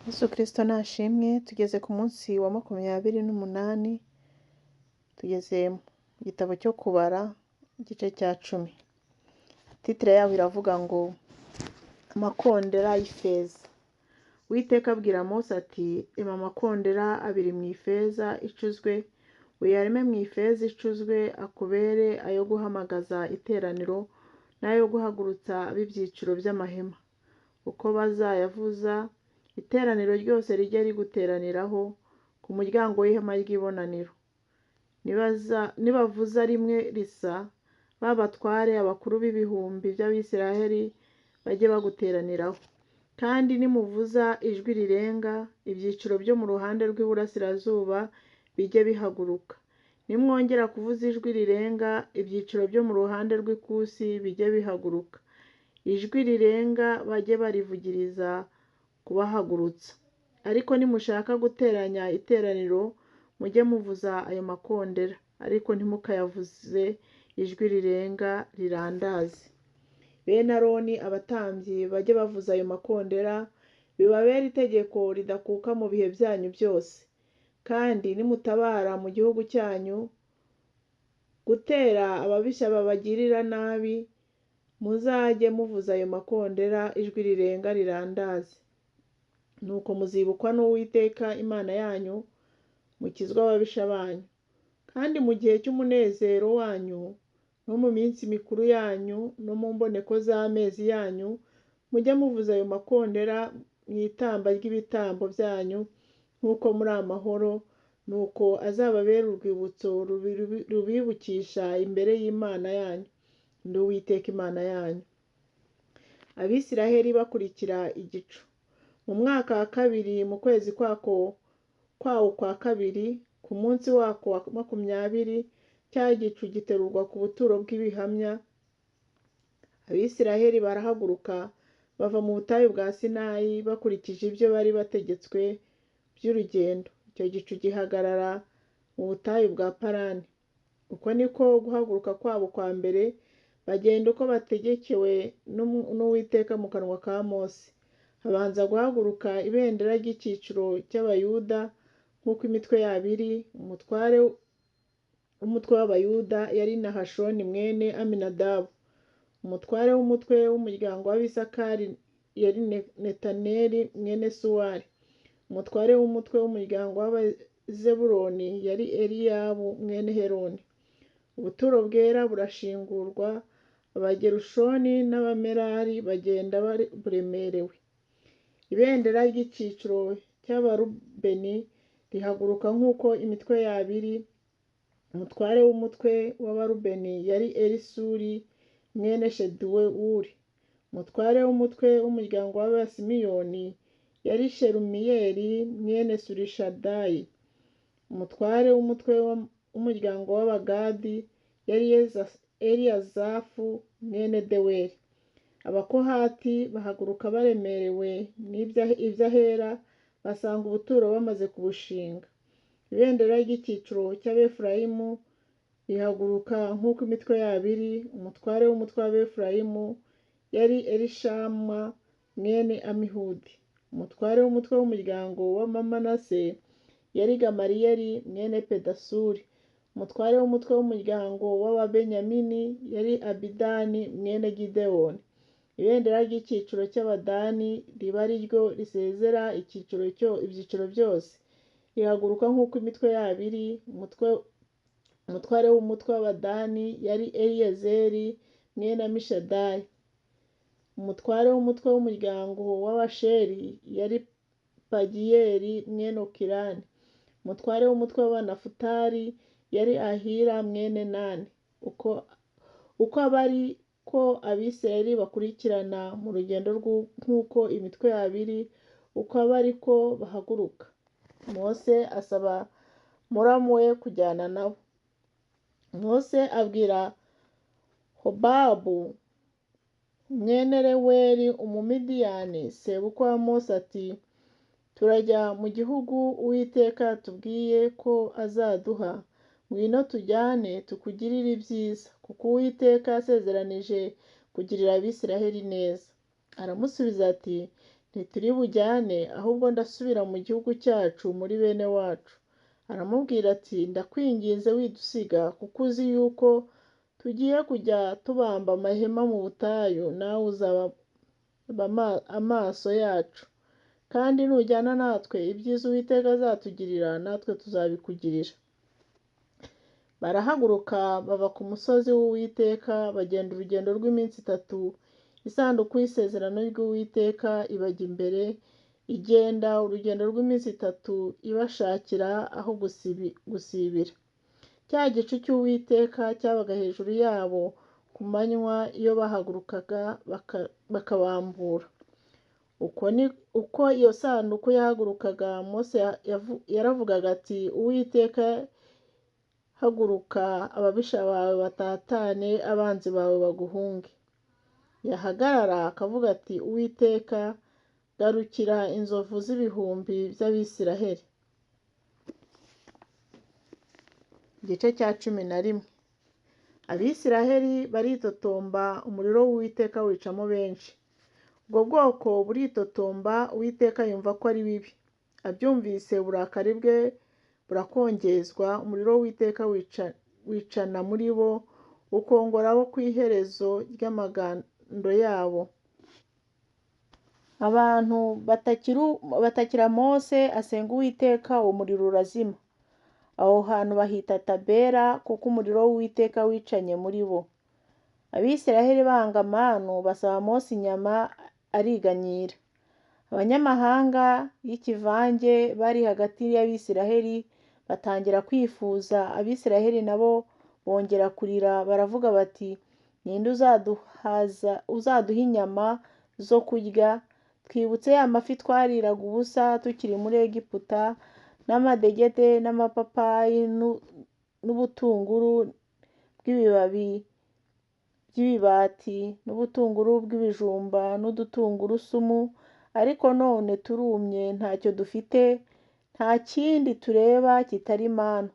Yesu Kristo nashimwe, tugeze ku munsi wa 28, tugeze mu gitabo cyo kubara igice cya 10. Titire yaho iravuga ngo amakondera y'ifeza. Uwiteka abwira Mose ati rema amakondera abiri mu ifeza icuzwe, uyareme mu ifeza icuzwe, akubere ayo guhamagaza iteraniro n'ayo guhagurutsa ab'ibyiciro by'amahema. Uko bazayavuza, iteraniro ryose rijye riguteraniraho ku muryango w'ihema ry'ibonaniro. Nibavuza rimwe risa, ba batware abakuru b'ibihumbi by'Abisiraheli bajye baguteraniraho. Kandi nimuvuza ijwi rirenga, ibyiciro byo mu ruhande rw'iburasirazuba bijye bihaguruka. Nimwongera kuvuza ijwi rirenga, ibyiciro byo mu ruhande rw'ikusi bijye bihaguruka. Ijwi rirenga bajye barivugiriza kubahagurutsa. Ariko nimushaka guteranya iteraniro, mujye muvuza ayo makondera, ariko ntimukayavuze ijwi rirenga rirandaze. Bene Aroni abatambyi bajye bavuza ayo makondera, bibabere itegeko ridakuka mu bihe byanyu byose. Kandi nimutabara mu gihugu cyanyu gutera ababisha babagirira nabi, muzajye muvuza ayo makondera ijwi rirenga rirandaze. Nuko muzibukwa n'Uwiteka Imana yanyu, mukizwe ababisha banyu. Kandi mu gihe cy'umunezero wanyu, no mu minsi mikuru yanyu, no mu mboneko z'amezi yanyu, mujye muvuza ayo makondera mu itamba ry'ibitambo byanyu nk'uko muri amahoro, nuko azababera urwibutso rubibukisha imbere y'Imana yanyu. Ndi Uwiteka Imana yanyu. Abisiraheli bakurikira igicu. Mu mwaka wa kabiri, mu kwezi kwawo kwa kabiri, ku munsi wako wa 20, cya gicu giterurwa ku buturo bw'ibihamya. Abisiraheli barahaguruka bava mu butayu bwa Sinayi bakurikije ibyo bari bategetswe by'urugendo. Icyo gicu gihagarara mu butayu bwa Parani. Uko niko guhaguruka kwabo kwa mbere, bagenda uko bategekewe n'Uwiteka mu kanwa ka Mose. Habanza guhaguruka ibendera ry'icyiciro cy'Abayuda nk'uko imitwe yabo iri. Umutware w'umutwe w'Abayuda yari Nahashoni mwene Aminadabu. Umutware w'umutwe w'umuryango w'Abisakari yari Netaneli mwene Suwari. Umutware w'umutwe w'umuryango w'Abazebuloni yari Eliyabu mwene Heloni. Ubuturo bwera burashingurwa, Abagerushoni n'Abamerari bagenda buremerewe. Ibendera ry'icyiciro cy'Abarubeni rihaguruka nk'uko imitwe yabo iri. Umutware w'umutwe w'Abarubeni yari Elisuri mwene Shedewuri. Umutware w'umutwe w'umuryango w'Abasimiyoni yari Shelumiyeli mwene Surishadayi. Umutware w'umutwe w'umuryango w'Abagadi yari Eliyazafu mwene Deweli. Abakohati bahaguruka baremerewe n'iby'ahera, basanga ubuturo bamaze kubushinga. Ibendera ry'icyiciro cy'Abefurayimu rihaguruka nk'uko imitwe yabo iri. Umutware w'umutwe w'Abefurayimu yari Elishama mwene Amihudi. Umutware w'umutwe w'umuryango w'Abamanase yari Gamaliyeli mwene Pedasuri. Umutware w'umutwe w'umuryango w'Ababenyamini yari Abidani mwene Gidewoni. Ibendera ry'icyiciro cy'Abadani riba ari ryo risezera ibyiciro byose, rihaguruka nk'uko imitwe yabo iri. Umutware w'umutwe w'Abadani yari Eliyezeri mwene Amishadayi. Umutware w'umutwe w'umuryango w'Abasheri yari Pagiyeli mwene Okirani. Umutware w'umutwe w'Abanafutali yari Ahira mwene Nani. Uko aba ari ko Abisirayeli bakurikirana mu rugendo nk'uko imitwe yabo iri, uko aba ari ko bahaguruka. Mose asaba muramu we kujyana nabo. Mose abwira Hobabu mwene Reweli Umumidiyani, sebukwe wa Mose ati turajya mu gihugu Uwiteka yatubwiye ko azaduha, ngwino tujyane tukugirire ibyiza, kuko Uwiteka yasezeranije kugirira Abisiraheli neza. Aramusubiza ati Ntituri bujyane, ahubwo ndasubira mu gihugu cyacu muri bene wacu. Aramubwira ati Ndakwinginze widusiga, kuko uzi yuko tugiye kujya tubamba amahema mu butayu, nawe uzaba amaso yacu. Kandi nujyana natwe, ibyiza Uwiteka azatugirira, natwe tuzabikugirira. Barahaguruka bava ku musozi w'Uwiteka, bagenda urugendo rw'iminsi 3. Isanduku y'isezerano ry'Uwiteka ibajya imbere, igenda urugendo rw'iminsi 3 ibashakira aho gusibira. Cya gicu cy'Uwiteka cyabaga hejuru yabo ku manywa, iyo bahagurukaga bakabambura. Uko iyo sanduku yahagurukaga, Mose yaravugaga ati Uwiteka haguruka, ababisha bawe batatane, abanzi bawe baguhunge. Yahagarara akavuga ati Uwiteka garukira inzovu z'ibihumbi by'Abisiraheli. Igice cya 11. Abisiraheli baritotomba, umuriro w'Uwiteka wicamo benshi. Ubwo bwoko buritotomba, Uwiteka yumva ko ari bibi. Abyumvise uburakari bwe burakongezwa, umuriro w'Uwiteka wicana muri bo, ukongora abo ku iherezo ry'amagando yabo. Abantu batakira Mose asenga Uwiteka, uwo muriro urazima. Aho hantu bahita Tabera, kuko umuriro w'Uwiteka wicanye muri bo. Abisiraheli banga amanu, basaba Mose inyama, ariganyira. Abanyamahanga y'ikivange bari hagati y'Abisiraheli batangira kwifuza. Abisiraheli nabo bongera kurira, baravuga bati Ninde uzaduha inyama zo kurya? Twibutse ya mafi twariraga ubusa tukiri muri Egiputa, n'amadegede n'amapapayi n'ubutunguru bw'ibibabi by'ibibati n'ubutunguru bw'ibijumba n'udutungurusumu, ariko none turumye, ntacyo dufite, nta kindi tureba kitari manu.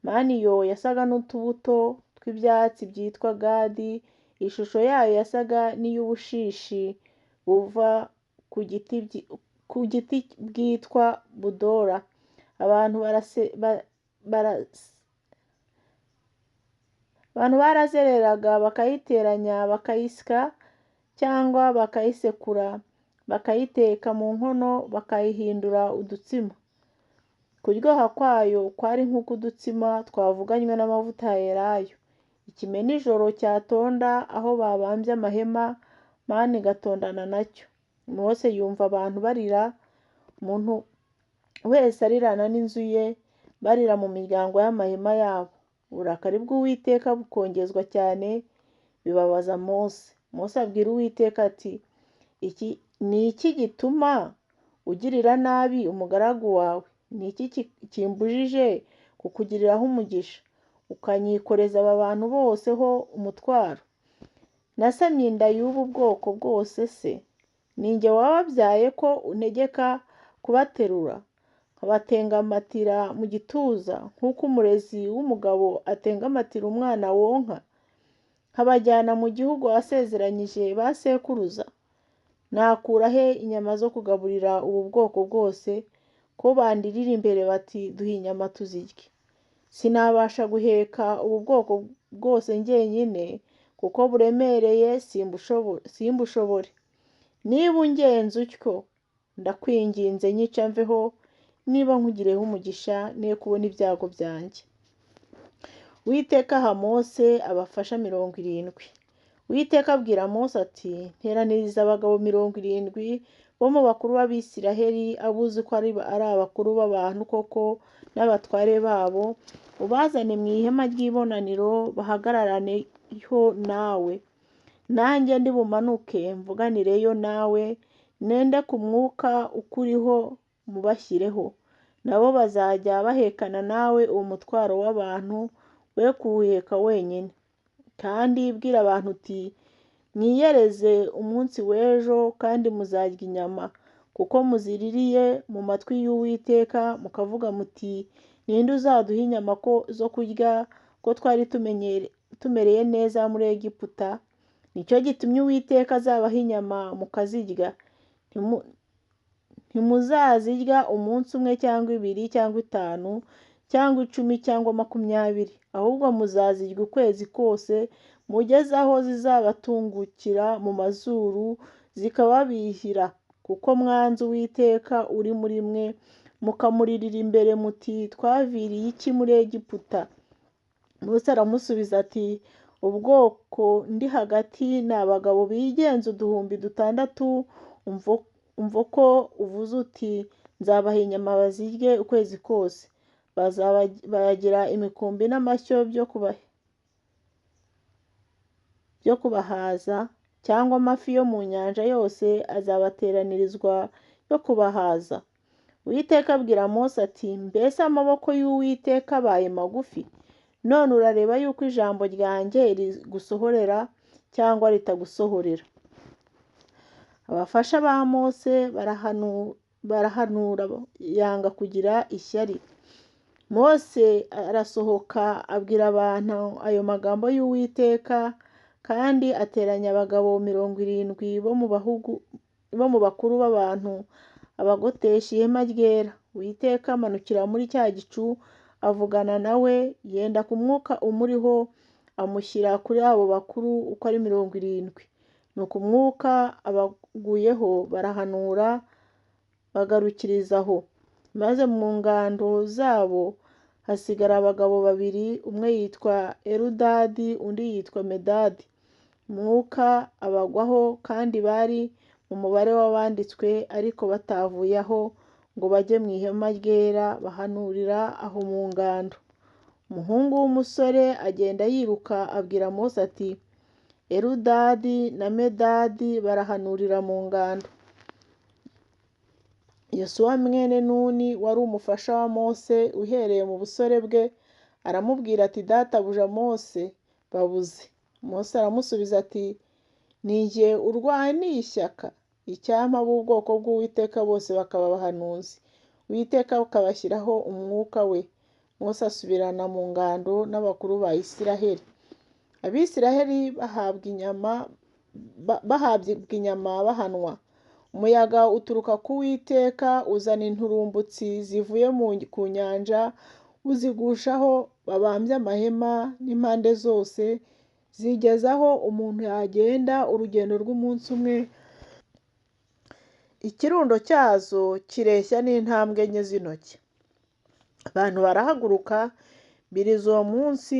Manu yo yasaga n'utubuto tw'ibyatsi byitwa gadi, ishusho yayo yasaga n'iy'ubushishi buva ku giti bwitwa budora. Abantu barazereraga bakayiteranya, bakayisya cyangwa bakayisekura, bakayiteka mu nkono, bakayihindura udutsima. Kuryoha kwayo kwari nk'ukudutsima twavuganywe n'amavuta ya elayo. Ikime nijoro cyatonda aho babambye amahema, manu igatondana nacyo. Mose yumva abantu barira, umuntu wese arirana n'inzu ye, barira mu miryango y'amahema yabo. Uburakari bw'Uwiteka bukongezwa cyane, bibabaza Mose. Mose abwira Uwiteka ati Iki ni iki gituma ugirira nabi umugaragu wawe? Ni iki kimbujije kukugiriraho umugisha, ukanyikoreza aba bantu bose ho umutwaro? Nasamye inda y'ubu bwoko bwose se? Ni jye wababyaye ko untegeka kubaterura, nkabatengamatira mu gituza, nk'uko umurezi w'umugabo atengamatira umwana wonka, nkabajyana mu gihugu wasezeranyije ba sekuruza? Nakura he inyama zo kugaburira ubu bwoko bwose, ko bandirira imbere bati duhe inyama tuzirye? Sinabasha guheka ubu bwoko bwose njyenyine, kuko buremereye, simbushobore. Niba ungenza utyo, ndakwinginze nyica mveho, niba nkugireho umugisha, ne kubona ibyago byanjye. Uwiteka aha Mose abafasha 70. Uwiteka abwira Mose ati Nteraniriza abagabo 70 bo mu bakuru b'Abisiraheli, abuzi ko ari abakuru b'abantu koko n'abatware babo, ubazane mu ihema ry'ibonaniro, bahagararaneho nawe. Nanjye ndi bumanuke mvuganireyo nawe, nende ku mwuka ukuriho mubashyireho. Nabo bazajya bahekana nawe uwo mutwaro w'abantu, we kuwuheka wenyine. Kandi bwira abantu uti Mwiyereze umunsi w'ejo, kandi muzarya inyama, kuko muziririye mu matwi y'Uwiteka, mukavuga muti Ninde uzaduha inyama zo kurya, ko twari tumereye neza muri Egiputa? Nicyo gitumye Uwiteka azabaha inyama mukazirya. Ntimuzazirya umunsi umwe cyangwa ibiri cyangwa 5 cyangwa 10 cyangwa 20, ahubwo muzazirya ukwezi kose, mugeze aho zizabatungukira mu mazuru zikababihira, kuko mwanze Uwiteka uri muri mwe, mukamuririra imbere muti twaviriye iki muri Egiputa? Mose aramusubiza ati ubwoko ndi hagati ni abagabo bigenza 6000, umva ko uvuze uti nzabaha inyama bazirye ukwezi kose, bagira imikumbi n'amashyo byo kubahaza, cyangwa amafi yo mu nyanja yose azabateranirizwa yo kubahaza. Uwiteka abwira Mose ati mbese amaboko y'Uwiteka abaye magufi? None urareba yuko ijambo ryanjye rigusohorera cyangwa ritagusohorera. Abafasha ba Mose barahanura yanga kugira ishyari. Mose arasohoka abwira abantu ayo magambo y'Uwiteka, kandi ateranya abagabo 70 bo mu bakuru b'abantu, abagotesha ihema ryera. Uwiteka amanukira muri cya gicu avugana nawe, yenda ku mwuka umuriho amushyira kuri abo bakuru uko ari 70. Nuko umwuka abaguyeho barahanura bagarukiriza aho. Maze mu ngando zabo hasigara abagabo babiri, umwe yitwa Eludadi undi yitwa Medadi. Umwuka abagwaho, kandi bari mu mubare w'abanditswe, ariko batavuye aho ngo bajye mu ihema ryera, bahanurira aho mu ngando. Umuhungu w'umusore agenda yiruka abwira Mose ati Eludadi na Medadi barahanurira mu ngando. Yosuwa mwene Nuni wari umufasha wa Mose uhereye mu busore bwe, aramubwira ati databuja Mose, babuze. Mose aramusubiza ati ni jye urwaniye ishyaka, icyampa b'ubwoko bw'Uwiteka bose bakaba abahanuzi, Uwiteka akabashyiraho umwuka we. Mose asubirana mu ngando n'abakuru ba Isiraheli. Abisiraheli bahabwa inyama bahanwa. Umuyaga uturuka ku Uwiteka uzana inturumbutsi zivuye ku nyanja, uzigushaho babambye amahema n'impande zose, zigezaho umuntu yagenda urugendo rw'umunsi umwe. Ikirundo cyazo kireshya n'intambwe 4 z'intoki. Abantu barahaguruka biriza uwo munsi,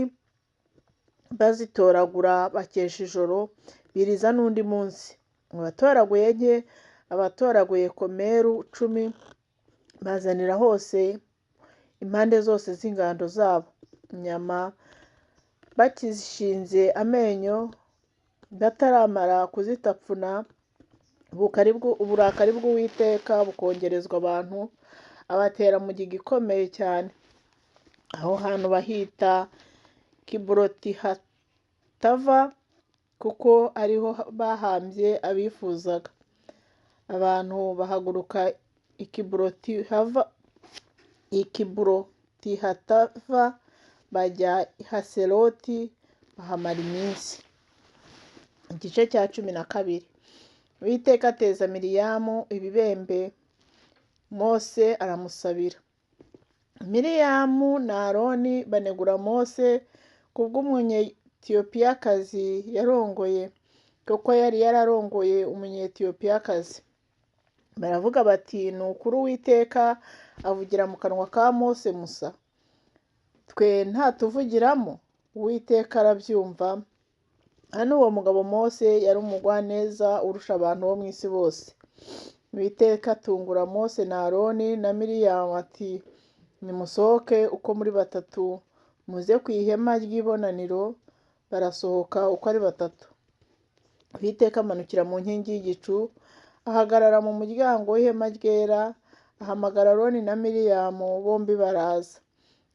bazitoragura bakesha ijoro, biriza n'undi munsi. Abatoraguye 4, abatoraguye komeru 10, bazanira hose impande zose z'ingando zabo. Inyama bakizishinze amenyo, bataramara kuzitapfuna, uburakari bw'Uwiteka bukongerezwa abantu, abatera mugiga ikomeye cyane. Aho hantu bahita Kiburoti-Hatava, kuko ariho bahambye abifuzaga. Abantu bahaguruka Ikiburoti-Hatava bajya i Haseroti, bahamara iminsi. Igice cya 12. Uwiteka ateza Miriyamu ibibembe, Mose aramusabira. Miriyamu na Aroni banegura Mose kubw'Umunyetiyopiyakazi yarongoye, kuko yari yararongoye Umunyetiyopiyakazi. Baravuga bati ni ukuri Uwiteka avugira mu kanwa ka Mose musa, twe ntatuvugiramo? Uwiteka arabyumva. Hano uwo mugabo Mose yari umugwaneza urusha abantu bo mu isi bose. Uwiteka atungura Mose na Aroni na Miriyamu ati nimusohoke uko muri batatu, muze ku ihema ry'ibonaniro. Barasohoka uko ari batatu. Uwiteka amanukira mu nkingi y'igicu, ahagarara mu muryango w'ihema ryera, ahamagara Aroni na Miriyamu, bombi baraza.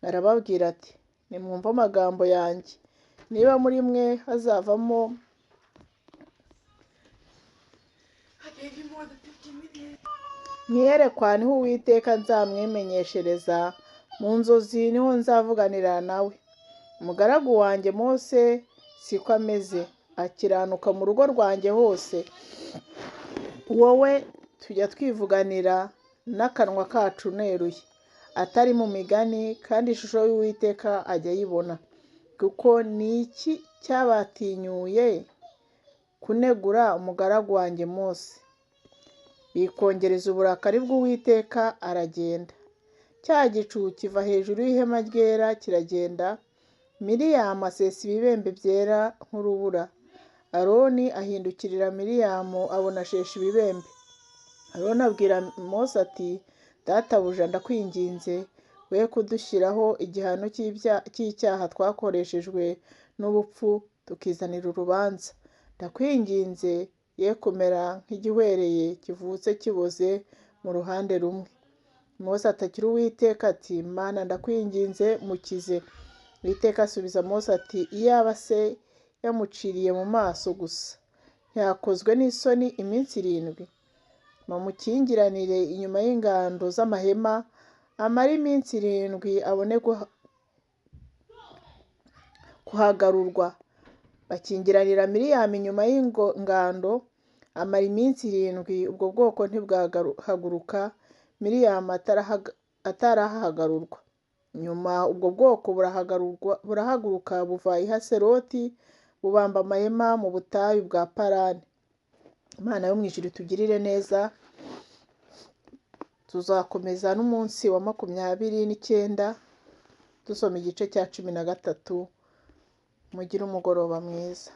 Arababwira ati nimwumve amagambo yanjye, niba muri mwe hazavamo mwiyerekwa, niho Uwiteka nzamwimenyeshereza, mu nzozi niho nzavuganira nawe. Umugaragu wanjye Mose siko ameze, akiranuka mu rugo rwanjye hose. Wowe Tujya twivuganira n'akanwa kacu neruye, atari mu migani, kandi ishusho y'Uwiteka ajya ayibona. Kuko ni iki cyabatinyuye kunegura umugaragu wanjye Mose? Bikongereza uburakari bw'Uwiteka, aragenda. Cya gicu kiva hejuru y'ihema ryera kiragenda, Miriyamu asesa ibibembe byera nk'urubura. Aroni ahindukirira Miriyamu abona asheshe ibibembe. Aroni abwira Mose ati: "Databuja, ndakwinginze, we kudushyiraho igihano cy'icyaha twakoreshejwe n'ubupfu tukizanira urubanza. Ndakwinginze, ye kumera nk'igihwereye kivutse kiboze mu ruhande rumwe." Mose atakira Uwiteka ati: "Mana, ndakwinginze, mukize." Uwiteka asubiza Mose ati: "Iyaba se yamuciriye mu maso gusa, ntiyakozwe n'isoni iminsi 7? Bamukingiranire inyuma y'ingando z'amahema, amare iminsi 7 abone kuhagarurwa." Bakingiranira Miriyamu inyuma y'ingando, amara iminsi 7. Ubwo bwoko ntibwahaguruka Miriyamu atarahagarurwa. Nyuma ubwo bwoko burahaguruka buva i Haseroti, bubamba amahema mu butayu bwa Parani. Imana yo mu ijuru itugirire neza. Tuzakomeza n'umunsi wa 29 dusoma igice cya 13. Mugire umugoroba mwiza.